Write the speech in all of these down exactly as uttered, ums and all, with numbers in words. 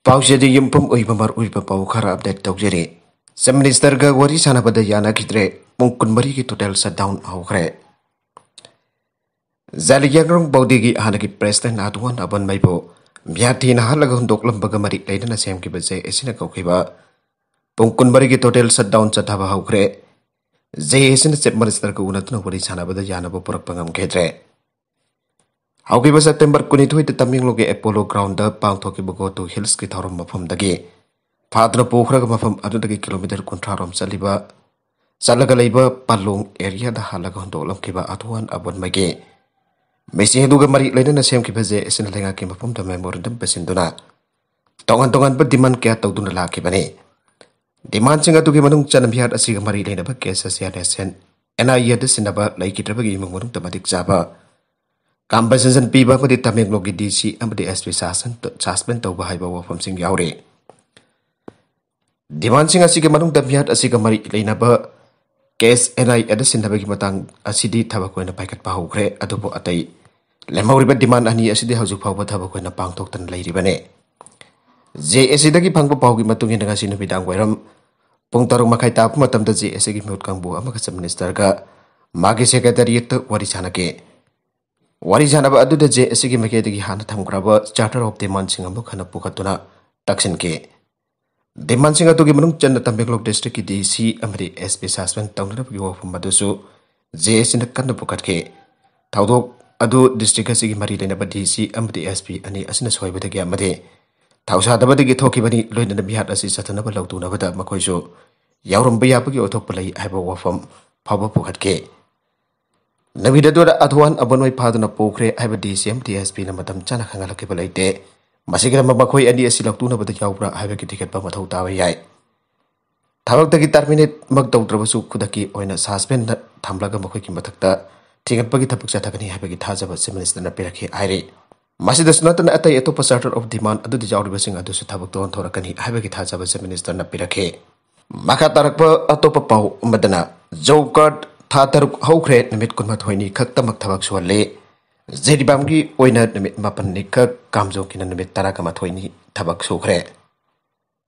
ꯄꯥꯎꯆꯦꯗ ꯌꯨꯝꯐꯝ ꯑꯣꯏꯕ ꯃꯔꯨꯑꯣꯏꯕ ꯄꯥꯎ ꯈꯔ ꯑꯞꯗꯦꯠ ꯇꯧꯖꯔꯤ꯫ ꯆꯤꯐ ꯃꯤꯅꯤꯁꯇꯔꯒ ꯋꯥꯔꯤ ꯁꯥꯟꯅꯕꯗ ꯌꯥꯅꯈꯤꯗ꯭ꯔꯦ꯫ ꯄꯨꯡ ꯀꯨꯟꯃꯔꯤꯒꯤ ꯇꯣꯇꯦꯜ ꯁꯠꯗꯥꯎꯟ ꯍꯧꯈ꯭ꯔꯦ꯫ ꯖꯥꯂꯤꯌꯥꯡꯔꯣꯡ ꯕꯧꯗꯤꯒꯤ ꯍꯥꯟꯅꯒꯤ ꯄ꯭ꯔꯦꯁꯤꯗꯦꯟ ꯑꯗꯨꯋꯥꯟ ꯑꯕꯣꯟꯃꯩꯕꯨ ꯃꯤꯍꯥꯠ ꯊꯤꯅ ꯍꯥꯠꯂꯒ ꯍꯨꯟꯗꯣꯛꯂꯝꯕꯒ ꯃꯔꯤ ꯂꯩꯅꯅ ꯁꯦꯝꯈꯤꯕ ꯖꯦ ꯑꯦꯁꯤꯅ ꯀꯧꯈꯤꯕ ꯄꯨꯡ ꯀꯨꯟꯃꯔꯤꯒꯤ ꯇꯣꯇꯦꯜ ꯁꯠꯗꯥꯎꯟ ꯆꯠꯊꯕ ꯍꯧꯈ꯭ꯔꯦ꯫ ꯖꯦ ꯑꯦꯁꯤꯅ ꯆꯤꯐ ꯃꯤꯅꯤꯁꯇꯔꯒ ꯎꯅꯗꯨꯅ ꯋꯥꯔꯤ ꯁꯥꯟꯅꯕꯗ ꯌꯥꯅꯕ ꯄꯨꯔꯛꯄ ꯉꯝꯈꯤꯗ꯭ꯔꯦ꯫ ꯍꯧꯈꯤꯕ ꯁꯦꯞꯇꯦꯝꯕꯔ ꯀꯨꯟꯅꯤꯊꯣꯏꯗ ꯇꯃꯦꯡꯂꯣꯡꯒꯤ ꯑꯦꯄꯣꯂꯣ ꯒ꯭ꯔꯥꯎꯟꯗ ꯄꯥꯡꯊꯣꯛꯈꯤꯕ ꯒꯣ ꯇꯨ ꯍꯤꯜꯁꯀꯤ ꯊꯧꯔꯝ ꯃꯐꯝꯗꯒꯤ ꯐꯥꯗꯨꯅ ꯄꯨꯈ꯭ꯔꯒ ꯃꯐꯝ ꯑꯗꯨꯗꯒꯤ ꯀꯤꯂꯣꯃꯤꯇꯔ ꯀꯨꯟꯊ꯭ꯔꯥ ꯔꯣꯝ ꯆꯠꯂꯤꯕ, ꯆꯠꯂꯒ ꯂꯩꯕ ꯄꯥꯂꯣꯡ ꯑꯦꯔꯤꯌꯥꯗ ꯍꯥꯠꯂꯒ ꯍꯨꯟꯗꯣꯛꯂꯝꯈꯤꯕ ꯑꯗꯨꯋꯥꯟ ꯑꯕꯣꯟꯃꯩꯒꯤ ꯃꯤꯁꯤꯡ ꯑꯗꯨꯒ ꯃꯔꯤ ꯂꯩꯅꯅ ꯁꯦꯝꯈꯤꯕ ꯖꯦ ꯑꯦꯁꯤꯅ ꯂꯩꯉꯥꯛꯀꯤ ꯃꯐꯝꯗ ꯃꯦꯃꯣꯔꯦꯟꯗꯝ ꯄꯤꯁꯤꯟꯗꯨꯅ ꯇꯣꯉꯥꯟ ꯇꯣꯉꯥꯟꯕ ꯗꯤꯃꯥꯟ ꯀꯌꯥ ꯇꯧꯗꯨꯅ ꯂꯥꯛꯈꯤꯕꯅꯤ꯫ ꯗꯤꯃꯥꯟꯁꯤꯡ ꯑꯗꯨꯒꯤ ꯃꯅꯨꯡ ꯆꯟꯅ ꯃꯤꯍꯥꯠ ꯑꯁꯤꯒ ꯃꯔꯤ ꯂꯩꯅꯕ ꯀꯦꯁ ꯑꯁꯤ ꯑꯦꯟ ꯑꯥꯏ ꯑꯦꯗ ꯁꯤꯟꯅꯕ ꯂꯩꯈꯤꯗ꯭ꯔꯕꯒꯤ ꯏꯃꯨꯡ ꯃꯅꯨꯡꯗ ꯃꯇꯤꯛ ꯆꯥꯕ ꯀꯝꯄꯦꯟꯁꯦꯁꯟ ꯄꯤꯕ ꯑꯃꯗꯤ ꯇꯃꯦꯡꯂꯣꯡꯒꯤ ꯗꯤ ꯁꯤ ꯑꯃꯗꯤ ꯑꯦꯁ ꯄꯤ ꯁꯁꯄꯦꯟ ꯇꯧꯕ ꯍꯥꯏꯕ ꯋꯥꯐꯝꯁꯤꯡ ꯌꯥꯎꯔꯤ꯫ ꯗꯤꯃꯥꯟꯁꯤꯡ ꯑꯁꯤꯒꯤ ꯃꯅꯨꯡꯗ ꯃꯤꯍꯥꯠ ꯑꯁꯤꯒ ꯃꯔꯤ ꯂꯩꯅꯕ ꯀꯦꯁ ꯑꯦꯟ ꯑꯥꯏ ꯑꯦꯗ ꯁꯤꯟꯅꯕꯒꯤ ꯃꯇꯥꯡ ꯑꯁꯤꯗꯤ ꯊꯕꯛ ꯑꯣꯏꯅ ꯄꯥꯏꯈꯠꯄ ꯍꯧꯈ꯭ꯔꯦ, ꯑꯗꯨꯕꯨ ꯑꯇꯩ ꯂꯦꯝꯍꯧꯔꯤꯕ ꯗꯤꯃꯥꯟ ꯑꯅꯤ ꯑꯁꯤꯗꯤ ꯍꯧꯖꯤꯛ ꯐꯥꯎꯕ ꯊꯕꯛ ꯑꯣꯏꯅ ꯄꯥꯡꯊꯣꯛꯇꯅ ꯂꯩꯔꯤꯕꯅꯤ꯫ ꯖꯦ ꯑꯦꯁꯤꯗꯒꯤ ꯐꯪꯕ ꯄꯥꯎꯒꯤ ꯃꯇꯨꯡ ꯏꯟꯅ ꯉꯁꯤ ꯅꯨꯃꯤꯗꯥꯡ ꯋꯥꯏꯔꯝ ꯄꯨꯡ ꯇꯔꯨꯛ ꯃꯈꯥꯏ ꯇꯥꯕ ꯃꯇꯝꯗ ꯖꯦ ꯑꯦꯁꯤꯒꯤ ꯃꯤꯍꯨꯠ ꯀꯥꯡꯕꯨ ꯑꯃꯒ ꯆꯤꯐ ꯃꯤꯅꯤꯁꯇꯔꯒ ꯃꯥꯒꯤ ꯁꯦꯀ꯭ꯔꯦꯇꯔꯤꯌꯦꯠꯇ ꯋꯥꯔꯤ ꯁꯥꯟꯅꯈꯤ꯫ ꯋꯥꯔꯤ ꯁꯥꯟꯅꯕ ꯑꯗꯨꯗ ꯖꯦ ꯑꯦꯁꯤꯒꯤ ꯃꯥꯏꯀꯩꯗꯒꯤ ꯍꯥꯟꯅ ꯊꯝꯈ꯭ꯔꯕ ꯆꯥꯔꯇꯔ ꯑꯣꯐ ꯗꯤꯃꯥꯟꯁꯤꯡ ꯑꯃꯨꯛ ꯍꯟꯅ ꯄꯨꯈꯠꯇꯨꯅ ꯇꯛꯁꯤꯟꯈꯤ꯫ ꯗꯤꯃꯥꯟꯁꯤꯡ ꯑꯗꯨꯒꯤ ꯃꯅꯨꯡ ꯆꯟꯅ ꯇꯃꯦꯡꯂꯣꯡ ꯗꯤꯁꯇ꯭ꯔꯤꯛꯀꯤ ꯗꯤ ꯁꯤ ꯑꯃꯗꯤ ꯑꯦꯁ ꯄꯤ ꯁꯁꯄꯦꯟ ꯇꯧꯅꯅꯕꯒꯤ ꯋꯥꯐꯝ ꯑꯗꯨꯁꯨ ꯖꯦ ꯑꯦꯁꯤꯅ ꯀꯟꯅ ꯄꯨꯈꯠꯈꯤ꯫ ꯊꯧꯗꯣꯛ ꯑꯗꯨ ꯗꯤꯁꯇ꯭ꯔꯤꯛ ꯑꯁꯤꯒꯤ ꯃꯔꯤ ꯂꯩꯅꯕ ꯗꯤ ꯁꯤ ꯑꯃꯗꯤ ꯑꯦꯁ ꯄꯤ ꯑꯅꯤ ꯑꯁꯤꯅ ꯁꯣꯏꯕꯗꯒꯤ ꯑꯃꯗꯤ ꯊꯧꯁꯥꯗꯕꯗꯒꯤ ꯊꯣꯛꯈꯤꯕꯅꯤ꯫ ꯂꯣꯏꯅꯅ ꯃꯤꯍꯥꯠ ꯑꯁꯤ ꯆꯠꯊꯅꯕ ꯂꯧꯊꯣꯛꯅꯕꯗ ꯃꯈꯣꯏꯁꯨ ꯌꯥꯎꯔꯝꯕ ꯌꯥꯕꯒꯤ ꯑꯣꯏꯊꯣꯛꯄ ꯂꯩ ꯍꯥꯏꯕ ꯋꯥꯐꯝ ꯐꯥꯎꯕ ꯄꯨꯈꯠꯈꯤ꯫ ꯅꯨꯃꯤꯠ ꯑꯗꯨꯗ ꯑꯊꯋꯥꯟ ꯑꯕꯣꯟꯃꯩ ꯐꯥꯗꯨꯅ ꯄꯨꯈ꯭ꯔꯦ ꯍꯥꯏꯕ ꯗꯤ ꯁꯤ ꯑꯃꯗꯤ ꯑꯦꯁ ꯄꯤꯅ ꯃꯇꯝ ꯆꯥꯅ ꯈꯪꯍꯜꯂꯛꯈꯤꯕ ꯂꯩꯇꯦ꯫ ꯃꯁꯤꯒꯤꯗꯃꯛ ꯃꯈꯣꯏ ꯑꯅꯤ ꯑꯁꯤ ꯂꯧꯊꯣꯛꯅꯕꯗ ꯌꯥꯎꯕ꯭ꯔꯥ ꯍꯥꯏꯕꯒꯤ ꯊꯤꯒꯠꯄ ꯃꯊꯧ ꯇꯥꯕ ꯌꯥꯏ꯫ ꯊꯕꯛꯇꯒꯤ ꯇꯔꯃꯤꯅꯦꯠꯃꯛ ꯇꯧꯗ꯭ꯔꯕꯁꯨ ꯈꯨꯗꯛꯀꯤ ꯑꯣꯏꯅ ꯁꯁꯄꯦꯟꯗ ꯊꯝꯂꯒ ꯃꯈꯣꯏꯒꯤ ꯃꯊꯛꯇ ꯊꯤꯒꯠꯄꯒꯤ ꯊꯕꯛ ꯆꯠꯊꯒꯅꯤ ꯍꯥꯏꯕꯒꯤ ꯊꯥꯖꯕ ꯆꯤꯐ ꯃꯤꯅꯤꯁꯇꯔꯅ ꯄꯤꯔꯛꯈꯤ ꯍꯥꯏꯔꯤ꯫ ꯃꯁꯤꯗꯁꯨ ꯅꯠꯇꯅ ꯑꯇꯩ ꯑꯇꯣꯞꯄ ꯆꯥꯔꯇꯔ ꯑꯣꯐ ꯗꯤꯃꯥꯟ ꯑꯗꯨꯗ ꯌꯥꯎꯔꯤꯕꯁꯤꯡ ꯑꯗꯨꯁꯨ ꯊꯕꯛꯇ ꯑꯣꯟꯊꯣꯔꯛꯀꯅꯤ ꯍꯥꯏꯕꯒꯤ ꯊꯥꯖꯕ ꯆꯤꯐ ꯃꯤꯅꯤꯁꯇꯔꯅ ꯄꯤꯔꯛꯈꯤ꯫ ꯃꯈꯥ ꯇꯥꯔꯛꯄ ꯑꯇꯣꯞꯄ ꯄꯥꯎ ꯑꯃꯗꯅ ꯖꯣꯕ ꯀꯥꯔꯗ ꯊꯥ ꯇꯔꯨꯛ ꯍꯧꯈ꯭ꯔꯦ, ꯅꯨꯃꯤꯠ ꯀꯨꯟꯃꯥꯊꯣꯏꯅꯤ ꯈꯛꯇꯃꯛ ꯊꯕꯛ ꯁꯨꯍꯜꯂꯦ꯫ ꯖꯤꯔꯤꯕꯥꯝꯒꯤ ꯑꯣꯏꯅ ꯅꯨꯃꯤꯠ ꯃꯥꯄꯟꯅꯤ ꯈꯛ, ꯀꯥꯝꯖꯣꯡꯒꯤꯅ ꯅꯨꯃꯤꯠ ꯇꯔꯥꯒ ꯃꯥꯊꯣꯏꯅꯤ ꯊꯕꯛ ꯁꯨꯈ꯭ꯔꯦ꯫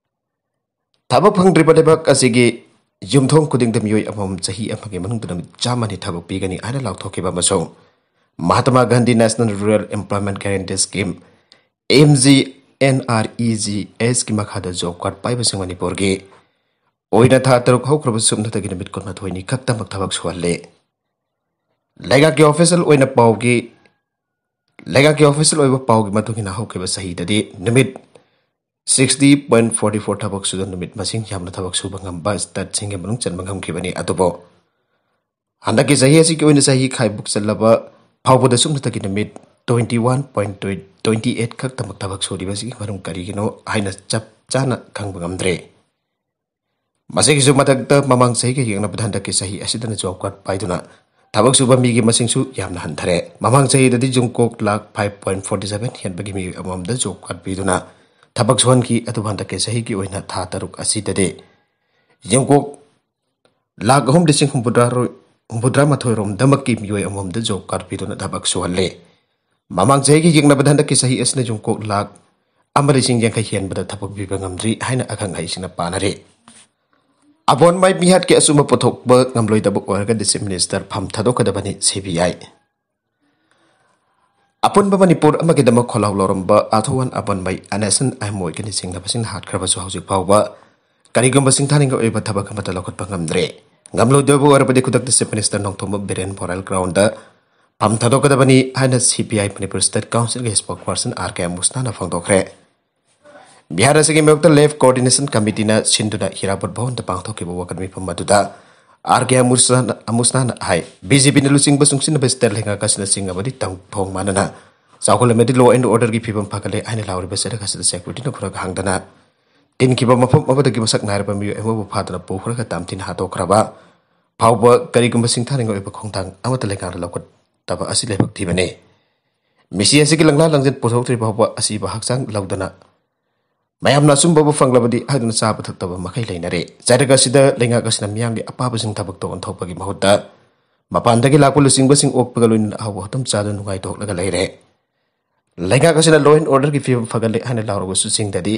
ꯊꯕꯛ ꯐꯪꯗ꯭ꯔꯤꯕ ꯂꯩꯕꯥꯛ ꯑꯁꯤꯒꯤ ꯌꯨꯝꯊꯣꯡ ꯈꯨꯗꯤꯡꯗ ꯃꯤꯑꯣꯏ ꯑꯃꯃꯝ ꯆꯍꯤ ꯑꯃꯒꯤ ꯃꯅꯨꯡꯗ ꯅꯨꯃꯤꯠ ꯆꯥꯝꯃꯅꯤ ꯊꯕꯛ ꯄꯤꯒꯅꯤ ꯍꯥꯏꯅ ꯂꯥꯎꯊꯣꯛꯈꯤꯕ ꯑꯃꯁꯨꯡ Mahatma Gandhi National Rural Employment Guarantee Scheme, M G N R E G S ꯀꯤ ꯃꯈꯥꯗ ꯖꯣꯕ ꯀꯥꯔꯗ ꯄꯥꯏꯕꯁꯤꯡ ꯃꯅꯤꯄꯨꯔꯒꯤ ꯑꯣꯏꯅ ꯊꯥ ꯇꯔꯨꯛ ꯍꯧꯈ꯭ꯔꯕ ꯁꯨꯞꯅꯇꯒꯤ ꯅꯨꯃꯤꯠ ꯀꯨꯟꯃꯥꯊꯣꯏꯅꯤ ꯈꯛꯇꯃꯛ ꯊꯕꯛ ꯁꯨꯍꯜꯂꯦ꯫ ꯂꯩꯉꯥꯛꯀꯤ ꯑꯣꯐꯤꯁꯤꯌꯦꯜ ꯑꯣꯏꯅ ꯄꯥꯎꯒꯤ ꯂꯩꯉꯥꯛꯀꯤ ꯑꯣꯐꯤꯁꯤꯌꯦꯜ ꯑꯣꯏꯕ ꯄꯥꯎꯒꯤ ꯃꯇꯨꯡ ꯏꯟꯅ ꯍꯧꯈꯤꯕ ꯆꯍꯤꯗꯗꯤ ꯅꯨꯃꯤꯠ sixty point forty four ꯊꯕꯛ ꯁꯨꯗꯨꯅ ꯅꯨꯃꯤꯠ ꯃꯁꯤꯡ ꯌꯥꯝꯅ ꯊꯕꯛ ꯁꯨꯕ ꯉꯝꯕ ꯁ꯭ꯇꯦꯠꯁꯤꯡꯒꯤ ꯃꯅꯨꯡ ꯆꯟꯕ ꯉꯝꯈꯤꯕꯅꯤ꯫ ꯑꯗꯨꯕꯨ ꯍꯟꯗꯛꯀꯤ ꯆꯍꯤ ꯑꯁꯤꯒꯤ ꯑꯣꯏꯅ ꯆꯍꯤ ꯈꯥꯏꯕꯣꯛ ꯆꯜꯂꯕ ꯐꯥꯎꯕꯗ ꯁꯨꯞꯅꯇꯒꯤ ꯅꯨꯃꯤꯠ twenty one point twenty eight ꯈꯛꯇꯃꯛ ꯊꯕꯛ ꯁꯨꯔꯤꯕꯁꯤꯒꯤ ꯃꯔꯝ ꯀꯔꯤꯒꯤꯅꯣ ꯍꯥꯏꯅ ꯆꯞ ꯆꯥꯅ ꯈꯪꯕ ꯉꯝꯗ꯭ꯔꯦ꯫ ꯃꯁꯤꯒꯤꯁꯨ ꯃꯊꯛꯇ ꯃꯃꯥꯡ ꯆꯍꯤꯒ ꯌꯦꯡꯅꯕꯗ ꯍꯟꯗꯛꯀꯤ ꯆꯍꯤ ꯑꯁꯤꯗꯅ ꯖꯣꯕ ꯀꯥꯔꯗ ꯄꯥꯏꯗꯨꯅ ꯊꯕꯛ ꯁꯨꯕ ꯃꯤꯒꯤ ꯃꯁꯤꯡꯁꯨ ꯌꯥꯝꯅ ꯍꯟꯊꯔꯦ꯫ ꯃꯃꯥꯡ ꯆꯍꯤꯗꯗꯤ ꯖꯨꯡꯀꯣꯛ lakh five point forty seven ꯍꯦꯟꯕꯒꯤ ꯃꯤꯑꯣꯏ ꯑꯃꯃꯝꯗ ꯖꯣꯕ ꯀꯥꯔꯗ ꯄꯤꯗꯨꯅ ꯊꯕꯛ ꯁꯨꯍꯟꯈꯤ꯫ ꯑꯗꯨꯕꯨ ꯍꯟꯗꯛꯀꯤ ꯆꯍꯤꯒꯤ ꯑꯣꯏꯅ ꯊꯥ ꯇꯔꯨꯛ ꯑꯁꯤꯗꯗꯤ ꯖꯨꯡꯀꯣꯛ ꯂꯥꯈ ꯑꯍꯨꯝ ꯂꯤꯁꯤꯡ ꯍꯨꯝꯐꯨꯇꯔꯥ ꯍꯨꯝꯐꯨꯇꯔꯥ ꯃꯥꯊꯣꯏ ꯔꯣꯝꯗꯃꯛꯀꯤ ꯃꯤꯑꯣꯏ ꯑꯃꯃꯝꯗ ꯖꯣꯕ ꯀꯥꯔꯗ ꯄꯤꯗꯨꯅ ꯊꯕꯛ ꯁꯨꯍꯜꯂꯦ꯫ ꯃꯃꯥꯡ ꯆꯍꯤꯒ ꯌꯦꯡꯅꯕꯗ ꯍꯟꯗꯛꯀꯤ ꯆꯍꯤ ꯑꯁꯤꯅ ꯖꯨꯡꯀꯣꯛ ꯂꯥꯈ ꯑꯃ ꯂꯤꯁꯤꯡ ꯌꯥꯡꯈꯩ ꯍꯦꯟꯕꯗ ꯊꯕꯛ ꯄꯤꯕ ꯉꯝꯗ꯭ꯔꯤ ꯍꯥꯏꯅ ꯑꯈꯪ ꯑꯍꯩꯁꯤꯡꯅ ꯄꯥꯅꯔꯤ꯫ ꯑꯕꯣꯟꯃꯩ ꯃꯤꯍꯥꯠꯀꯤ ꯑꯆꯨꯝꯕ ꯄꯨꯊꯣꯛꯄ ꯉꯝꯂꯣꯏꯗꯕ ꯑꯣꯏꯔꯒꯗꯤ ꯆꯤꯐ ꯃꯤꯅꯤꯁꯇꯔ ꯐꯝ ꯊꯥꯗꯣꯛꯀꯗꯕꯅꯤ ꯁꯤ ꯕꯤ ꯑꯥꯏ꯫ ꯑꯄꯨꯟꯕ ꯃꯅꯤꯄꯨꯔ ꯑꯃꯒꯤꯗꯃꯛ ꯈꯣꯜꯂꯥꯎ ꯂꯧꯔꯝꯕ ꯑꯥꯊꯨꯋꯥꯟ ꯑꯕꯣꯟꯃꯩ ꯑꯅꯦꯁꯟ ꯑꯍꯃꯣꯏꯒ ꯅꯤꯡꯁꯤꯡꯅꯕꯁꯤꯡꯅ ꯍꯥꯠꯈ꯭ꯔꯕꯁꯨ ꯍꯧꯖꯤꯛ ꯐꯥꯎꯕ ꯀꯔꯤꯒꯨꯝꯕ ꯁꯤꯡꯊꯥꯅꯤꯡꯉꯥꯏ ꯑꯣꯏꯕ ꯊꯕꯛ ꯑꯃꯠꯇ ꯂꯧꯈꯠꯄ ꯉꯝꯗ꯭ꯔꯦ꯫ ꯉꯝꯂꯣꯏꯗꯕ ꯑꯣꯏꯔꯕꯗꯤ ꯈꯨꯗꯛꯇ chief minister Nongthombam Biren moral ground ꯐꯝ ꯊꯥꯗꯣꯛꯀꯗꯕꯅꯤ ꯍꯥꯏꯅ ꯁꯤ ꯄꯤ ꯑꯥꯏ ꯃꯅꯤꯄꯨꯔ ꯁ꯭ꯇꯦꯠ ꯀꯥꯎꯟꯁꯤꯜꯒꯤ ꯁ꯭ꯄꯣꯛꯁ ꯄꯔꯁꯟ ꯑꯥꯔ ꯀꯦ ꯑꯃꯨꯁꯅꯥꯅ ꯐꯣꯡꯗꯣꯛꯈ꯭ꯔꯦ꯫ ꯕꯤꯍꯥꯔ ꯑꯁꯤꯒꯤ ꯃꯥꯌꯣꯛꯇ ꯂꯦꯐ ꯀꯣꯑꯣꯔꯗꯤꯅꯦꯁꯟ ꯀꯃꯤꯇꯤꯅ ꯁꯤꯟꯗꯨꯅ ꯍꯤꯔꯥꯕꯣꯠ ꯚꯋꯟꯗ ꯄꯥꯡꯊꯣꯛꯈꯤꯕ ꯋꯥꯀꯠ ꯃꯤꯐꯝ ꯑꯗꯨꯗ ꯑꯥꯔ ꯀꯦ ꯑꯃꯨꯁꯅꯥꯅ, ꯑꯃꯨꯁꯅꯥꯅ ꯍꯥꯏ, ꯕꯤ ꯖꯦ ꯄꯤꯅ ꯂꯨꯆꯤꯡꯕ ꯆꯨꯡꯁꯤꯟꯅꯕ ꯁ꯭ꯇꯦꯠ ꯂꯩꯉꯥꯛ ꯑꯁꯤꯅ ꯆꯤꯡ ꯑꯃꯗꯤ ꯇꯝ ꯊꯣꯡ ꯃꯥꯟꯅꯅ ꯆꯥꯎꯈꯠꯂꯝꯃꯗꯤ law and order ꯒꯤ ꯐꯤꯕꯝ ꯐꯒꯠꯂꯦ ꯍꯥꯏꯅ ꯂꯥꯎꯔꯤꯕ ꯆꯩꯔꯛ ꯑꯁꯤꯗ ꯁꯦꯀ꯭ꯌꯨꯔꯤꯇꯤꯅ ꯈꯨꯔꯥꯛ ꯍꯥꯡꯗꯅ ꯇꯤꯟꯈꯤꯕ ꯃꯐꯝ ꯑꯃꯗꯒꯤ ꯃꯁꯛ ꯅꯥꯏꯔꯕ ꯃꯤꯑꯣꯏ ꯑꯃꯕꯨ ꯐꯥꯗꯨꯅ ꯄꯨꯈ꯭ꯔꯒ ꯇꯝꯊꯤꯅ ꯍꯥꯠꯇꯣꯛꯈ꯭ꯔꯕ ꯐꯥꯎꯕ ꯀꯔꯤꯒꯨꯝꯕ ꯁꯤꯡꯊꯥꯅꯤꯡꯉꯥꯏ ꯑꯣꯏꯕ ꯈꯣꯡꯊꯥꯡ ꯑꯃꯠꯇ ꯂꯩꯉꯥꯛꯅ ꯂꯧꯈꯠꯇꯕ ꯑꯁꯤ ꯂꯥꯏꯕꯛ ꯊꯤꯕꯅꯤ꯫ ꯃꯤꯁꯤ ꯑꯁꯤꯒꯤ ꯂꯪꯂꯥ ꯂꯪꯖꯟ ꯄꯨꯊꯣꯛꯇ꯭ꯔꯤ ꯐꯥꯎꯕ ꯑꯁꯤꯕ ꯍꯛꯆꯥꯡ ꯂꯧꯗꯅ ꯃꯌꯥꯝꯅ ꯑꯆꯨꯝꯕꯕꯨ ꯐꯪꯂꯕꯗꯤ ꯍꯥꯏꯗꯨꯅ ꯆꯥꯕ ꯊꯛꯇꯕ ꯃꯈꯩ ꯂꯩꯅꯔꯦ꯫ ꯆꯩꯔꯛ ꯑꯁꯤꯗ ꯂꯩꯉꯥꯛ ꯑꯁꯤꯅ ꯃꯤꯌꯥꯝꯒꯤ ꯑꯄꯥꯕꯁꯤꯡ ꯊꯕꯛꯇ ꯑꯣꯟꯊꯣꯛꯄꯒꯤ ꯃꯍꯨꯠꯇ ꯃꯄꯥꯟꯗꯒꯤ ꯂꯥꯛꯄ ꯂꯨꯆꯤꯡꯕꯁꯤꯡ ꯑꯣꯛꯄꯒ ꯂꯣꯏꯅꯅ ꯑꯍꯥꯎꯕ ꯍꯣꯇꯝ ꯆꯥꯗꯨꯅ ꯅꯨꯡꯉꯥꯏꯊꯣꯛꯂꯒ ꯂꯩꯔꯦ꯫ ꯂꯩꯉꯥꯛ ꯑꯁꯤꯅ law and order ꯒꯤ ꯐꯤꯕꯝ ꯐꯒꯠꯂꯦ ꯍꯥꯏꯅ ꯂꯥꯎꯔꯕꯁꯨ ꯆꯤꯡꯗꯗꯤ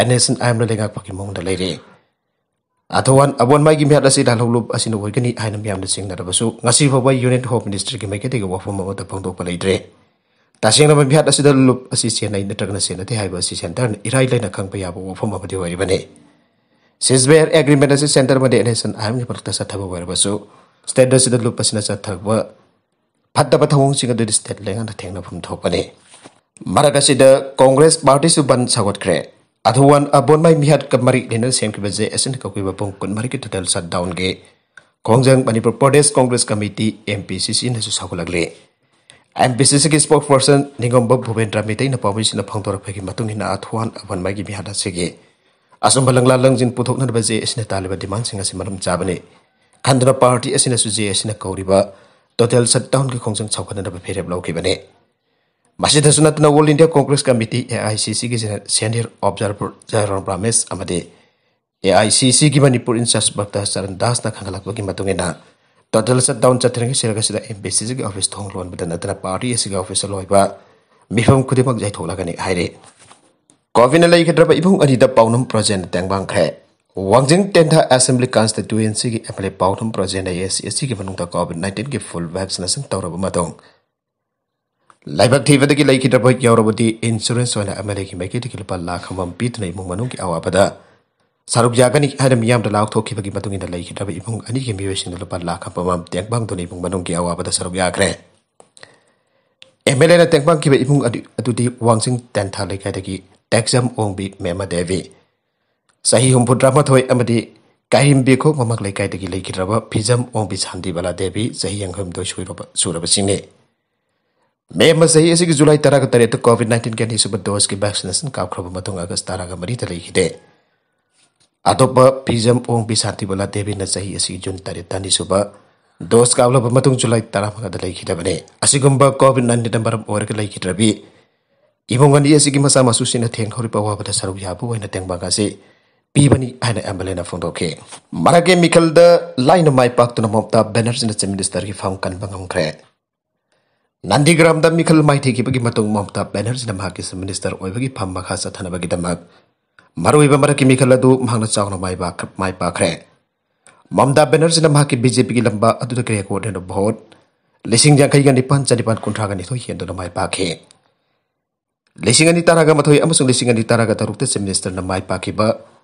NSCN-IM-ꯅ ꯂꯩꯉꯥꯛꯄꯒꯤ ꯃꯑꯣꯡꯗ ꯂꯩꯔꯦ꯫ ꯑꯊꯧꯋꯥꯟ ꯑꯕꯣꯟꯃꯥꯏꯒꯤ ꯃꯤꯍꯥꯠ ꯑꯁꯤ ꯂꯥꯜꯍꯧꯂꯨꯞ ꯑꯁꯤꯅ ꯑꯣꯏꯒꯅꯤ ꯍꯥꯏꯅ ꯃꯤꯌꯥꯝꯅ ꯆꯤꯡꯅꯔꯕꯁꯨ ꯉꯁꯤ ꯐꯥꯎꯕ Union Home Ministry-ꯒꯤ ꯃꯥꯏꯀꯩꯗꯒꯤ ꯋꯥꯐꯝ ꯑꯃꯠꯇ ꯐꯣꯡꯗꯣꯛꯄ ꯂꯩꯇ꯭ꯔꯦ꯫ ꯇꯁꯦꯡꯅ ꯃꯤꯍꯥꯠ ꯑꯁꯤꯗ ꯂꯨꯞ ꯑꯁꯤ ꯆꯦꯟꯅꯩ ꯅꯠꯇ꯭ꯔꯒꯅ ꯆꯦꯟꯅꯗꯦ ꯍꯥꯏꯕ ꯑꯁꯤ centre-ꯅ ꯏꯔꯥꯏ ꯂꯥꯏꯅ ꯈꯪꯕ ꯌꯥꯕ ꯋꯥꯐꯝ ꯑꯃꯗꯤ ꯑꯣꯏꯔꯤꯕꯅꯤ꯫ Ceasefire agreement ꯑꯁꯤ centre ꯑꯃꯗꯤ NSCN-IM-ꯒꯤ ꯃꯔꯛꯇ ꯆꯠꯊꯕ ꯑꯣꯏꯔꯕꯁꯨ state ꯑꯁꯤꯗ ꯂꯨꯞ ꯑꯁꯤꯅ ꯆꯠꯊꯕ ꯐꯠꯇꯕ ꯊꯧꯑꯣꯡꯁꯤꯡ ꯑꯗꯨꯗꯤ state ꯂꯩꯉꯥꯛꯅ ꯊꯦꯡꯅꯐꯝ ꯊꯣꯛꯄꯅꯤ꯫ ꯃꯔꯛ ꯑꯁꯤꯗ Congress party-ꯁꯨ ꯕꯟ ꯁꯧꯒꯠꯈ꯭ꯔꯦ꯫ ꯑꯊꯧꯋꯥꯟ ꯑꯕꯣꯟꯃꯥꯏ ꯃꯤꯍꯥꯠꯀ ꯃꯔꯤ ꯂꯩꯅꯅ ꯁꯦꯝꯈꯤꯕ JAC-ꯅ ꯀꯧꯈꯤꯕ ꯄꯨꯡ ꯀꯨꯟꯃꯔꯤꯒꯤ total shutdown-ꯒꯤ ꯈꯣꯡꯖꯪ Manipur Pradesh Congress Committee, MPCC-ꯅꯁꯨ ꯁꯧꯒꯠꯂꯛꯂꯤ꯫ MPCC-ꯒꯤ spokesperson ꯅꯤꯉꯣꯝꯕꯝ ꯚꯨꯕꯦꯟꯗ꯭ꯔ ꯃꯩꯇꯩꯅ ꯄꯥꯎꯃꯤꯁꯤꯡꯅ ꯐꯣꯡꯗꯣꯔꯛꯄꯒꯤ ꯃꯇꯨꯡ ꯏꯟꯅ ꯑꯊꯧꯋꯥꯟ ꯑꯕꯣꯟꯃꯥꯏꯒꯤ ꯃꯤꯍꯥꯠ ꯑꯁꯤꯒꯤ ꯑꯆꯨꯝꯕ ꯂꯪꯂꯥ ꯂꯪꯖꯤꯟ ꯄꯨꯊꯣꯛꯅꯅꯕ JAC-ꯅ ꯇꯥꯜꯂꯤꯕ demand-ꯁꯤꯡ ꯑꯁꯤ ꯃꯔꯝ ꯆꯥꯕꯅꯤ ꯈꯟꯗꯨꯅ party ꯑꯁꯤꯅꯁꯨ JAC-ꯅ ꯀꯧꯔꯤꯕ total shutdown-ꯒꯤ ꯈꯣꯡꯖꯪ ꯁꯧꯒꯠꯅꯅꯕ ꯐꯤꯔꯦꯞ ꯂꯧꯈꯤꯕꯅꯤ꯫ ꯃꯁꯤꯗꯁꯨ ꯅꯠꯇꯅ All India Congress Committee, AICC-ꯒꯤ senior observer ꯖꯥꯏꯔꯥꯝ Ramesh ꯑꯃꯗꯤ AICC-ꯒꯤ ꯃꯅꯤꯄꯨꯔ in-charge ꯚꯛꯇ ꯆꯔꯟ ꯗꯥꯁꯅ ꯈꯪꯍꯜꯂꯛꯄꯒꯤ ꯃꯇꯨꯡ ꯏꯟꯅ total shutdown ꯆꯠꯊꯔꯤꯉꯩ ꯁꯤꯔꯛ ꯑꯁꯤꯗ MPCC-ꯒꯤ office ꯊꯣꯡ ꯂꯣꯟꯕꯗ ꯅꯠꯇꯅ party ꯑꯁꯤꯒꯤ office-ꯇ ꯂꯣꯏꯕ ꯃꯤꯐꯝ ꯈꯨꯗꯤꯡꯃꯛ ꯌꯩꯊꯣꯛꯂꯒꯅꯤ ꯍꯥꯏꯔꯤ꯫ COVID-ꯅ ꯂꯩꯈꯤꯗ꯭ꯔꯕ ꯏꯃꯨꯡ ꯑꯅꯤꯗ ꯄꯥꯎꯅꯝ ꯄ꯭ꯔꯣꯖꯦꯟ ꯇꯦꯡꯕꯥꯡꯈ꯭ꯔꯦ꯫ ꯋꯥꯡꯖꯤꯡ ꯇꯦꯟꯊꯥ Assembly Constituency-ꯒꯤ MLA ꯄꯥꯎꯅꯝ ꯄ꯭ꯔꯣꯖꯦꯟ ASCST-ꯒꯤ ꯃꯅꯨꯡꯗ COVID nineteen-ꯒꯤ full vaccination ꯇꯧꯔꯕ ꯃꯇꯨꯡ ꯂꯥꯏꯕꯛ ꯊꯤꯕꯗꯒꯤ ꯂꯩꯈꯤꯗ꯭ꯔꯕ ꯌꯥꯎꯔꯕꯗꯤ insurance ꯑꯣꯏꯅ MLA-ꯒꯤ ꯃꯥꯏꯀꯩꯗꯒꯤ ꯂꯨꯄꯥ ꯂꯥꯈ ꯑꯃꯃꯝ ꯄꯤꯗꯨꯅ ꯏꯃꯨꯡ ꯃꯅꯨꯡꯒꯤ ꯑꯋꯥꯕꯗ ꯁꯔꯨꯛ ꯌꯥꯒꯅꯤ ꯍꯥꯏꯅ ꯃꯤꯌꯥꯝꯗ ꯂꯥꯎꯊꯣꯛꯈꯤꯕꯒꯤ ꯃꯇꯨꯡ ꯏꯟꯅ ꯂꯩꯈꯤꯗ꯭ꯔꯕ ꯏꯃꯨꯡ ꯑꯅꯤꯒꯤ ꯃꯤꯑꯣꯏꯁꯤꯡꯗ ꯂꯨꯄꯥ ꯂꯥꯈ ꯑꯃꯃꯝ ꯇꯦꯡꯕꯥꯡꯗꯨꯅ ꯏꯃꯨꯡ ꯃꯅꯨꯡꯒꯤ ꯑꯋꯥꯕꯗ ꯁꯔꯨꯛ ꯌꯥꯈ꯭ꯔꯦ꯫ MLA-ꯅ ꯇꯦꯡꯕꯥꯡꯈꯤꯕ ꯏꯃꯨꯡ ꯑꯗꯨ-, ꯑꯗꯨꯗꯤ ꯋꯥꯡꯖꯤꯡ ꯇꯦꯟꯊꯥ ꯂꯩꯀꯥꯏꯗꯒꯤ ꯇꯦꯛꯖꯝ ꯑꯣꯡꯕꯤ ꯃꯦꯃ ꯗꯦꯕꯤ, ꯆꯍꯤ ꯍꯨꯝꯐꯨꯇꯔꯥꯃꯥꯊꯣꯏ, ꯑꯃꯗꯤ ꯀꯥꯏꯔꯤꯝꯕꯤꯈꯣꯛ ꯃꯃꯛ ꯂꯩꯀꯥꯏꯗꯒꯤ ꯂꯩꯈꯤꯗ꯭ꯔꯕ ꯐꯤꯖꯝ ꯑꯣꯡꯕꯤ ꯁꯥꯟꯇꯤꯕꯂꯥ ꯗꯦꯕꯤ, ꯆꯍꯤ ꯌꯥꯡꯈꯩꯍꯨꯝꯗꯣꯏ ꯁꯨꯔꯕ, ꯁꯨꯔꯕꯁꯤꯡꯅꯤ꯫ ꯃꯦꯃ ꯆꯍꯤ ꯑꯁꯤꯒꯤ ꯖꯨꯂꯥꯏ ꯇꯔꯥꯒ ꯇꯔꯦꯠꯇ COVID nineteen-ꯒꯤ ꯑꯅꯤꯁꯨꯕ dose-ꯀꯤ vaccination ꯀꯥꯞꯈ꯭ꯔꯕ ꯃꯇꯨꯡ ꯑꯥꯒꯁ ꯇꯔꯥꯒ ꯃꯔꯤꯗ ꯂꯩꯈꯤꯗꯦ꯫ ꯑꯇꯣꯞꯄ ꯐꯤꯖꯝ ꯑꯣꯡꯕꯤ ꯁꯥꯟꯇꯤꯕꯂꯥ ꯗꯦꯕꯤꯅ ꯆꯍꯤ ꯑꯁꯤꯒꯤ ꯖꯨꯟ ꯇꯔꯦꯠꯇ ꯑꯅꯤꯁꯨꯕ dose ꯀꯥꯞꯂꯕ ꯃꯇꯨꯡ ꯖꯨꯂꯥꯏ ꯇꯔꯥꯃꯉꯥꯗ ꯂꯩꯈꯤꯗꯕꯅꯤ꯫ ꯑꯁꯤꯒꯨꯝꯕ COVID nineteen-ꯅ ꯃꯔꯝ ꯑꯣꯏꯔꯒ ꯂꯩꯈꯤꯗ꯭ꯔꯕꯤ ꯏꯃꯨꯡ ꯑꯅꯤ ꯑꯁꯤꯒꯤ ꯃꯆꯥ ꯃꯁꯨꯁꯤꯡꯅ ꯊꯦꯡꯅꯍꯧꯔꯤꯕ ꯑꯋꯥꯕꯗ ꯁꯔꯨꯛ ꯌꯥꯕ ꯑꯣꯏꯅ ꯇꯦꯡꯕꯥꯡ ꯑꯁꯤ ꯄꯤꯕꯅꯤ ꯍꯥꯏꯅ MLA-ꯅ ꯐꯣꯡꯗꯣꯛꯈꯤ꯫ ꯃꯔꯛꯀꯤ ꯃꯤꯈꯜꯗ ꯂꯥꯏꯅ ꯃꯥꯏ ꯄꯥꯛꯇꯨꯅ ꯃꯃꯇꯥ ꯕꯦꯅꯔꯖꯤꯅ Chief Minister-ꯒꯤ ꯐꯝ ꯀꯟꯕ ꯉꯝꯈ꯭ꯔꯦ꯫ ꯅꯟꯗꯤꯒ꯭ꯔꯥꯝꯗ ꯃꯤꯈꯜ ꯃꯥꯏꯊꯤꯈꯤꯕꯒꯤ ꯃꯇꯨꯡ ꯃꯃꯇꯥ ꯕꯦꯅꯔꯖꯤꯅ ꯃꯍꯥꯛꯀꯤ ꯆꯤꯐ ꯃꯤꯅꯤꯁꯇꯔ ꯑꯣꯏꯕꯒꯤ ꯐꯝ ꯃꯈꯥ ꯆꯠꯊꯅꯕꯒꯤꯗꯃꯛ ꯃꯔꯨꯑꯣꯏꯕ ꯃꯔꯛꯀꯤ ꯃꯤꯈꯜ ꯑꯗꯨ ꯃꯍꯥꯛꯅ ꯆꯥꯎꯅ ꯃꯥꯏ ꯄꯥꯛ-, ꯃꯥꯏ ꯄꯥꯛꯈ꯭ꯔꯦ꯫ ꯃꯃꯇꯥ ꯕꯦꯅꯔꯖꯤꯅ ꯃꯍꯥꯛꯀꯤ ꯕꯤ ꯖꯦ ꯄꯤꯒꯤ ꯂꯝꯕꯥ ꯑꯗꯨꯗ ꯀ꯭ꯔꯦꯀꯣꯠ ꯑꯣꯏꯅ ꯚꯣꯠ ꯂꯤꯁꯤꯡ ꯌꯥꯡꯈꯩꯒ ꯅꯤꯄꯥꯟ ꯆꯅꯤꯄꯥꯟ ꯀꯨꯟꯊ꯭ꯔꯥꯒ ꯅꯤꯊꯣꯏ ꯍꯦꯟꯗꯨꯅ ꯃꯥꯏ ꯄꯥꯛꯈꯤ꯫ ꯂꯤꯁꯤꯡ ꯑꯅꯤ ꯇꯔꯥꯒ ꯃꯥꯊꯣꯏ ꯑꯃꯁꯨꯡ ꯂꯤꯁꯤꯡ ꯑꯅꯤ ꯇꯔꯥꯒ ꯇꯔꯨꯛꯇ ꯆꯤꯐ ꯃꯤꯅꯤꯁꯇꯔꯅ ꯃꯥꯏ ꯄꯥꯛꯈꯤꯕ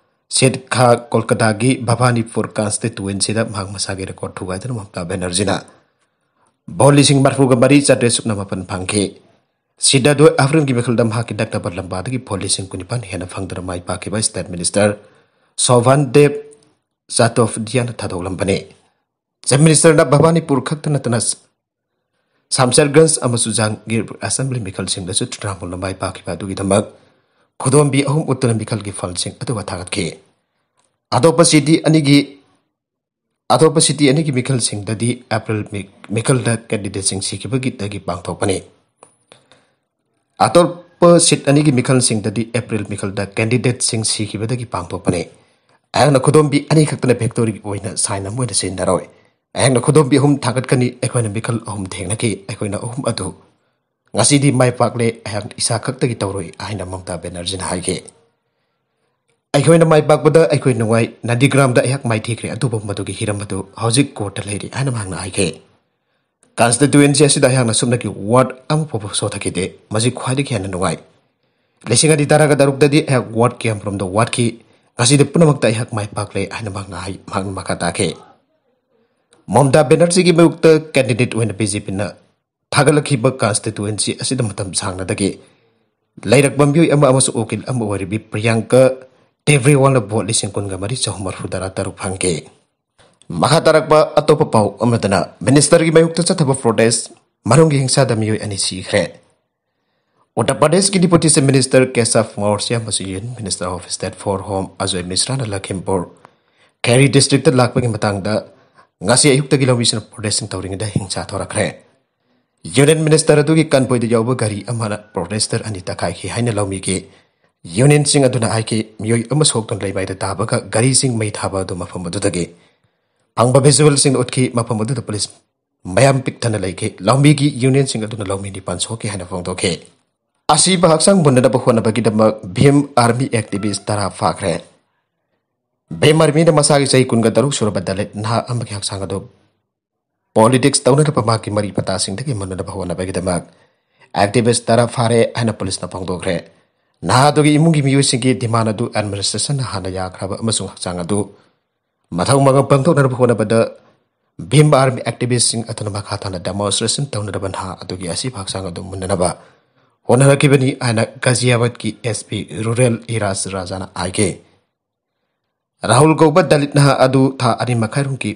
ꯁꯤꯠ ꯈꯥ ꯀꯣꯜꯀꯇꯥꯒꯤ ꯚꯕꯥꯅꯤꯄꯨꯔ ꯀꯟꯁꯇꯤꯇꯨꯋꯦꯟꯁꯤꯗ ꯃꯍꯥꯛ ꯃꯁꯥꯒꯤ ꯔꯦꯀꯣꯔꯗ ꯊꯨꯒꯥꯏꯗꯨꯅ ꯃꯃꯇꯥ ꯕꯦꯅꯔꯖꯤꯅ ꯚꯣꯠ ꯂꯤꯁꯤꯡ ꯃꯔꯤꯐꯨꯒ ꯃꯔꯤ ꯆꯥꯇ꯭ꯔꯦꯠ ꯁꯨꯞꯅ ꯃꯥꯄꯟ ꯐꯪꯈꯤ꯫ ꯁꯤꯠ ꯑꯗꯨ ꯑꯐ꯭ꯔꯤꯜꯒꯤ ꯃꯤꯈꯜꯗ ꯃꯍꯥꯛꯀꯤ ꯅꯛꯅꯕ ꯂꯝꯕꯥꯗꯒꯤ ꯚꯣꯠ ꯂꯤꯁꯤꯡ ꯀꯨꯟꯅꯤꯄꯥꯟ ꯍꯦꯟꯅ ꯐꯪꯗꯨꯅ ꯃꯥꯏ ꯄꯥꯛꯈꯤꯕ ꯁ꯭ꯇꯦꯠ ꯃꯤꯅꯤꯁꯇꯔ ꯁꯣꯚꯥꯟ ꯗꯦꯕ ꯆꯥꯇꯣꯚꯗꯤꯌꯥꯅ ꯊꯥꯗꯣꯛꯂꯝꯕꯅꯤ꯫ ꯆꯤꯐ ꯃꯤꯅꯤꯁꯇꯔꯅ ꯚꯕꯥꯅꯤꯄꯨꯔ ꯈꯛꯇ ꯅꯠꯇꯅ ꯁꯥꯝꯁꯔꯒꯟꯖ ꯑꯃꯁꯨꯡ ꯖꯍꯥꯡꯒꯤꯔ ꯑꯁꯦꯝꯕ꯭ꯂꯤ ꯃꯤꯈꯜꯁꯤꯡꯗꯁꯨ ꯇ꯭ꯔꯤꯅꯥꯃꯨꯜꯅ ꯃꯥꯏ ꯄꯥꯛꯈꯤꯕ ꯑꯗꯨꯒꯤꯗꯃꯛ ꯈꯨꯗꯣꯝꯕꯤ ꯑꯍꯨꯝ ꯎꯠꯇꯨꯅ ꯃꯤꯈꯜꯒꯤ ꯐꯜꯁꯤꯡ ꯑꯗꯨ ꯊꯥꯒꯠꯈꯤ꯫ ꯑꯇꯣꯞꯄ ꯁꯤꯇꯤ ꯑꯅꯤꯒꯤ, ꯑꯇꯣꯞꯄ ꯁꯤꯇꯤ ꯑꯅꯤꯒꯤ ꯃꯤꯈꯜꯁꯤꯡꯗꯗꯤ ꯑꯦꯄ꯭ꯔꯤꯜ ꯃꯤ-, ꯃꯤꯈꯜꯗ ꯀꯦꯟꯗꯤꯗꯦꯠꯁꯤꯡ ꯁꯤꯈꯤꯕꯒꯤꯗꯒꯤ ꯄꯥꯡꯊꯣꯛꯄꯅꯤ꯫ ꯑꯇꯣꯞꯄ ꯁꯤꯠ ꯑꯅꯤꯒꯤ ꯃꯤꯈꯜꯁꯤꯡꯗꯗꯤ ꯑꯦꯄ꯭ꯔꯤꯜ ꯃꯤꯈꯜꯗ ꯀꯦꯟꯗꯤꯗꯦꯠꯁꯤꯡ ꯁꯤꯈꯤꯕꯗꯒꯤ ꯄꯥꯡꯊꯣꯛꯄꯅꯤ꯫ ꯑꯩꯍꯥꯛꯅ ꯈꯨꯗꯣꯝꯕꯤ ꯑꯅꯤꯈꯛꯇꯅ ꯚꯤꯛꯇꯣꯔꯤ ꯑꯣꯏꯅ ꯁꯥꯏꯟ ꯑꯃ ꯑꯣꯏꯅ ꯁꯤꯖꯤꯟꯅꯔꯣꯏ꯫ ꯑꯩꯍꯥꯛꯅ ꯈꯨꯗꯣꯝꯕꯤ ꯑꯍꯨꯝ ꯊꯥꯡꯒꯠꯀꯅꯤ꯫ ꯑꯩꯈꯣꯏꯅ ꯃꯤꯈꯜ ꯑꯍꯨꯝ ꯊꯦꯡꯅꯈꯤ꯫ ꯑꯩꯈꯣꯏꯅ ꯑꯍꯨꯝ ꯑꯗꯨ ꯉꯁꯤꯗꯤ ꯃꯥꯏ ꯄꯥꯛꯂꯦ꯫ ꯑꯩꯍꯥꯛ ꯏꯁꯥ ꯈꯛꯇꯒꯤ ꯇꯧꯔꯣꯏ ꯍꯥꯏꯅ ꯃꯃꯇꯥ ꯕꯦꯅꯔꯖꯤꯅ ꯍꯥꯏꯈꯤ꯫ ꯑꯩꯈꯣꯏꯅ ꯃꯥꯏ ꯄꯥꯛꯄꯗ ꯑꯩꯈꯣꯏ ꯅꯨꯡꯉꯥꯏ꯫ ꯅꯟꯗꯤꯒ꯭ꯔꯥꯝꯗ ꯑꯩꯍꯥꯛ ꯃꯥꯏꯊꯤꯈ꯭ꯔꯦ, ꯑꯗꯨꯕꯨ ꯃꯗꯨꯒꯤ ꯍꯤꯔꯝ ꯑꯗꯨ ꯍꯧꯖꯤꯛ ꯀꯣꯔꯠꯇ ꯂꯩꯔꯤ ꯍꯥꯏꯅ ꯃꯍꯥꯛꯅ ꯍꯥꯏꯈꯤ꯫ ꯀꯟꯁꯇꯤꯇꯨꯋꯦꯟꯁꯤ ꯑꯁꯤꯗ ꯑꯩꯍꯥꯛꯅ ꯁꯨꯞꯅꯒꯤ ꯋꯥꯔꯗ ꯑꯃ ꯐꯥꯎꯕ ꯁꯣꯊꯈꯤꯗꯦ꯫ ꯃꯁꯤ ꯈ꯭ꯋꯥꯏꯗꯒꯤ ꯍꯦꯟꯅ ꯅꯨꯡꯉꯥꯏ꯫ ꯂꯤꯁꯤꯡ ꯑꯅꯤ ꯇꯔꯥꯒ ꯇꯔꯨꯛꯇꯗꯤ ꯑꯩꯍꯥꯛ ꯋꯥꯔꯗ ꯀꯌꯥꯃꯔꯣꯝꯗ ꯋꯥꯠꯈꯤ꯫ ꯉꯁꯤꯗꯤ ꯄꯨꯝꯅꯃꯛꯇ ꯑꯩꯍꯥꯛ ꯃꯥꯏ ꯄꯥꯛꯂꯦ ꯍꯥꯏꯅ ꯃꯍꯥꯛꯅ ꯍꯥꯏ-, ꯃꯍꯥꯛꯅ ꯃꯈꯥ ꯇꯥꯈꯤ꯫ ꯃꯃꯇꯥ ꯕꯦꯅꯔꯖꯤꯒꯤ ꯃꯥꯌꯣꯛꯇ ꯀꯦꯟꯗꯤꯗꯦꯠ ꯑꯣꯏꯅ ꯕꯤ ꯖꯦ ꯄꯤꯅ ꯊꯥꯒꯠꯂꯛꯈꯤꯕ ꯀꯟꯁꯇꯤꯇꯨꯋꯦꯟꯁꯤ ꯑꯁꯤꯗ ꯃꯇꯝ ꯁꯥꯡꯅꯗꯒꯤ ꯂꯩꯔꯛꯄ ꯃꯤꯑꯣꯏ ꯑꯃ ꯑꯃꯁꯨꯡ ꯎꯀꯤꯜ ꯑꯃ ꯑꯣꯏꯔꯤꯕꯤ ꯄ꯭ꯔꯤꯌꯥꯡꯀ ꯇꯦꯕ꯭ꯔꯤꯋꯥꯜꯅ ꯚꯣꯠ ꯂꯤꯁꯤꯡ ꯀꯨꯟꯒ ꯃꯔꯤ ꯆꯍꯨꯝ ꯃꯔꯤꯐꯨ ꯇꯔꯥ ꯇꯔꯨꯛ ꯐꯪꯈꯤ꯫ ꯃꯈꯥ ꯇꯥꯔꯛꯄ ꯑꯇꯣꯞꯄ ꯄꯥꯎ ꯑꯃꯗꯅ ꯃꯤꯅꯤꯁꯇꯔꯒꯤ ꯃꯥꯌꯣꯛꯇ ꯆꯠꯊꯕ ꯄ꯭ꯔꯣꯇꯦꯁ, ꯃꯅꯨꯡꯒꯤ ꯍꯤꯡꯁꯥꯗ ꯃꯤꯑꯣꯏ ꯑꯅꯤ ꯁꯤꯈ꯭ꯔꯦ꯫ ꯎꯠꯇꯔ ꯄ꯭ꯔꯗꯦꯁꯀꯤ deputy chief minister Keshav Maurya ꯑꯃꯁꯨꯡ union minister of state for home Ajoy ꯃꯤꯁ꯭ꯔꯥꯅ ꯂꯈꯤꯝꯄꯨꯔ ꯈꯦꯔꯤ ꯗꯤꯁꯇ꯭ꯔꯤꯛꯇ ꯂꯥꯛꯄꯒꯤ ꯃꯇꯥꯡꯗ ꯉꯁꯤ ꯑꯌꯨꯛꯇꯒꯤ ꯂꯧꯃꯤꯁꯤꯡꯅ ꯄ꯭ꯔꯣꯇꯦꯁꯁꯤꯡ ꯇꯧꯔꯤꯉꯩꯗ ꯍꯤꯡꯁꯥ ꯊꯣꯔꯛꯈ꯭ꯔꯦ꯫ ꯌꯨꯅꯤꯌꯟ ꯃꯤꯅꯤꯁꯇꯔ ꯑꯗꯨꯒꯤ ꯀꯟꯚꯣꯏꯗ ꯌꯥꯎꯕ ꯒꯥꯔꯤ ꯑꯃꯅ ꯄ꯭ꯔꯣꯇꯦꯁꯇꯔ ꯑꯅꯤ ꯇꯛꯈꯥꯏꯈꯤ ꯍꯥꯏꯅ ꯂꯧꯃꯤꯒꯤ ꯌꯨꯅꯤꯌꯟꯁꯤꯡ ꯑꯗꯨꯅ ꯍꯥꯏꯈꯤ꯫ ꯃꯤꯑꯣꯏ ꯑꯃ ꯁꯣꯛꯇꯨꯅ ꯂꯩꯃꯥꯏꯗ ꯇꯥꯕꯒ ꯒꯥꯔꯤꯁꯤꯡ ꯃꯩ ꯊꯥꯕ ꯑꯗꯨ ꯃꯐꯝ ꯑꯗꯨꯗꯒꯤ ꯐꯪꯕ ꯚꯤꯖꯨꯋꯦꯜꯁꯤꯡꯅ ꯎꯠꯈꯤ꯫ ꯃꯐꯝ ꯑꯗꯨꯗ ꯄꯨꯂꯤꯁ ꯃꯌꯥꯝ ꯄꯤꯛꯊꯅ ꯂꯩꯈꯤ꯫ ꯂꯧꯃꯤꯒꯤ ꯌꯨꯅꯤꯌꯟꯁꯤꯡ ꯑꯗꯨꯅ ꯂꯧꯃꯤ ꯅꯤꯄꯥꯟ ꯁꯣꯛꯈꯤ ꯍꯥꯏꯅ ꯐꯣꯡꯗꯣꯛꯈꯤ꯫ ꯑꯁꯤꯕ ꯍꯛꯆꯥꯡ ꯃꯨꯟꯅꯅꯕ ꯍꯣꯠꯅꯕꯒꯤꯗꯃꯛ ꯚꯤꯝ ꯑꯥꯔꯃꯤ ꯑꯦꯛꯇꯤꯚꯤꯁ ꯇꯔꯥ ꯐꯥꯈ꯭ꯔꯦ꯫ ꯚꯤꯝ ꯑꯥꯔꯃꯤꯅ ꯃꯁꯥꯒꯤ ꯆꯍꯤ ꯀꯨꯟꯒ ꯇꯔꯨꯛ ꯁꯨꯔꯕ ꯗꯂꯤꯠ ꯅꯍꯥ ꯑꯃꯒꯤ ꯍꯛꯆꯥꯡ ꯑꯗꯨ ꯄꯣꯂꯤꯇꯤꯛꯁ ꯇꯧꯅꯔꯤꯕ ꯃꯍꯥꯛꯀꯤ ꯃꯔꯤ ꯃꯇꯥꯁꯤꯡꯗꯒꯤ ꯃꯨꯟꯅꯅꯕ ꯍꯣꯠꯅꯕꯒꯤꯗꯃꯛ ꯑꯦꯛꯇꯤꯚꯤꯁ ꯇꯔꯥ ꯐꯥꯔꯦ ꯍꯥꯏꯅ ꯄꯨꯂꯤꯁꯅ ꯐꯣꯡꯗꯣꯛꯈ꯭ꯔꯦ꯫ ꯅꯍꯥ ꯑꯗꯨꯒꯤ ꯏꯃꯨꯡꯒꯤ ꯃꯤꯑꯣꯏꯁꯤꯡꯒꯤ ꯗꯤꯃꯥꯟ ꯑꯗꯨ ꯑꯦꯗꯃꯤꯅꯤꯁꯇ꯭ꯔꯦꯁꯟꯅ ꯍꯥꯟꯅ ꯌꯥꯈ꯭ꯔꯕ ꯑꯃꯁꯨꯡ ꯍꯛꯆꯥꯡ ꯑꯗꯨ ꯃꯊꯧ ꯃꯉꯝ ꯄꯥꯡꯊꯣꯛꯅꯅꯕ ꯍꯣꯠꯅꯕꯗ ꯚꯤꯝ ꯑꯥꯔꯃꯤ ꯑꯦꯛꯇꯤꯚꯤꯁꯁꯤꯡ ꯑꯗꯨꯅ ꯃꯈꯥ ꯇꯥꯅ ꯗꯦꯃꯣꯟꯁꯇ꯭ꯔꯦꯁꯟ ꯇꯧꯅꯅꯕ ꯅꯍꯥ ꯑꯗꯨꯒꯤ ꯑꯁꯤꯕ ꯍꯛꯆꯥꯡ ꯑꯗꯨ ꯃꯨꯟꯅꯅꯕ ꯍꯣꯠꯅꯔꯛꯈꯤꯕꯅꯤ ꯍꯥꯏꯅ ꯒꯥꯖꯤꯌꯥꯕꯥꯗꯀꯤ ꯑꯦꯁ ꯄꯤ ꯔꯨꯔꯦꯜ ꯏꯔꯥꯖ ꯔꯥꯖꯥꯅ ꯍꯥꯏꯈꯤ꯫ ꯔꯥꯍꯨꯜ ꯀꯧꯕ ꯗꯂꯤꯠ ꯅꯍꯥ ꯑꯗꯨ ꯊꯥ ꯑꯅꯤ ꯃꯈꯥꯏꯔꯣꯝꯒꯤ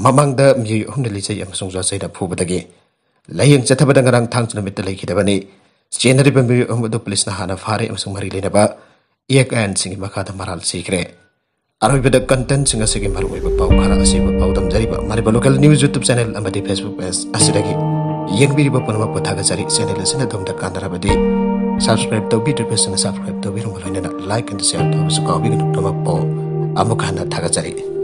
ꯃꯃꯥꯡꯗ ꯃꯤꯑꯣꯏ ꯑꯍꯨꯝꯅ ꯂꯤꯆꯩ ꯑꯃꯁꯨꯡ ꯌꯣꯠꯆꯩꯅ ꯐꯨꯕꯗꯒꯤ ꯂꯥꯌꯦꯡ ꯆꯠꯊꯕꯗ ꯉꯔꯥꯡ ꯊꯥꯡꯖ ꯅꯨꯃꯤꯠꯇ ꯂꯩꯈꯤꯗꯕꯅꯤ꯫ ꯆꯦꯟꯅꯔꯤꯕ ꯃꯤꯑꯣꯏ ꯑꯍꯨꯝ ꯑꯗꯨ ꯄꯨꯂꯤꯁꯅ ꯍꯥꯟꯅ ꯐꯥꯔꯦ ꯑꯃꯁꯨꯡ ꯃꯔꯤ ꯂꯩꯅꯕ ꯑꯦꯛ ꯑꯥꯏꯟꯁꯤꯡꯒꯤ ꯃꯈꯥꯗ ꯃꯔꯥꯜ ꯁꯤꯈ꯭ꯔꯦ꯫ ꯑꯔꯣꯏꯕꯗ ꯀꯟꯇꯦꯟꯁꯤꯡ ꯑꯁꯤꯒꯤ ꯃꯔꯨꯑꯣꯏꯕ ꯄꯥꯎ ꯈꯔ ꯑꯁꯤꯕꯨ ꯄꯥꯎꯗꯝꯖꯔꯤꯕ Manipur local news YouTube channel ꯑꯃꯗꯤ ꯐꯦꯁꯕꯨꯛ ꯄꯦꯖ ꯑꯁꯤꯗꯒꯤ ꯌꯦꯡꯕꯤꯔꯤꯕ ꯄꯨꯝꯅꯃꯛꯄꯨ ꯊꯥꯒꯠꯆꯔꯤ꯫ ꯆꯦꯅꯦꯜ ꯑꯁꯤꯅ ꯑꯗꯣꯝꯗ ꯀꯥꯟꯅꯔꯕꯗꯤ ꯁꯕꯁꯀ꯭ꯔꯥꯏꯕ ꯇꯧꯕꯤꯗ꯭ꯔꯤꯕꯁꯤꯡꯅ ꯁꯕꯁꯀ꯭ꯔꯥꯏꯕ ꯇꯧꯕꯤꯔꯝꯕ ꯂꯣꯏꯅꯅ ꯂꯥꯏꯛ ꯑꯃꯗꯤ ꯁꯦꯌꯔ ꯇꯧꯕꯁꯨ ꯀꯥꯎꯕꯤꯒꯅꯨ꯫ ꯄꯨꯝꯅꯃꯛꯄꯨ ꯑꯃꯨꯛ ꯍꯟꯅ ꯊꯥꯒꯠꯆꯔꯤ꯫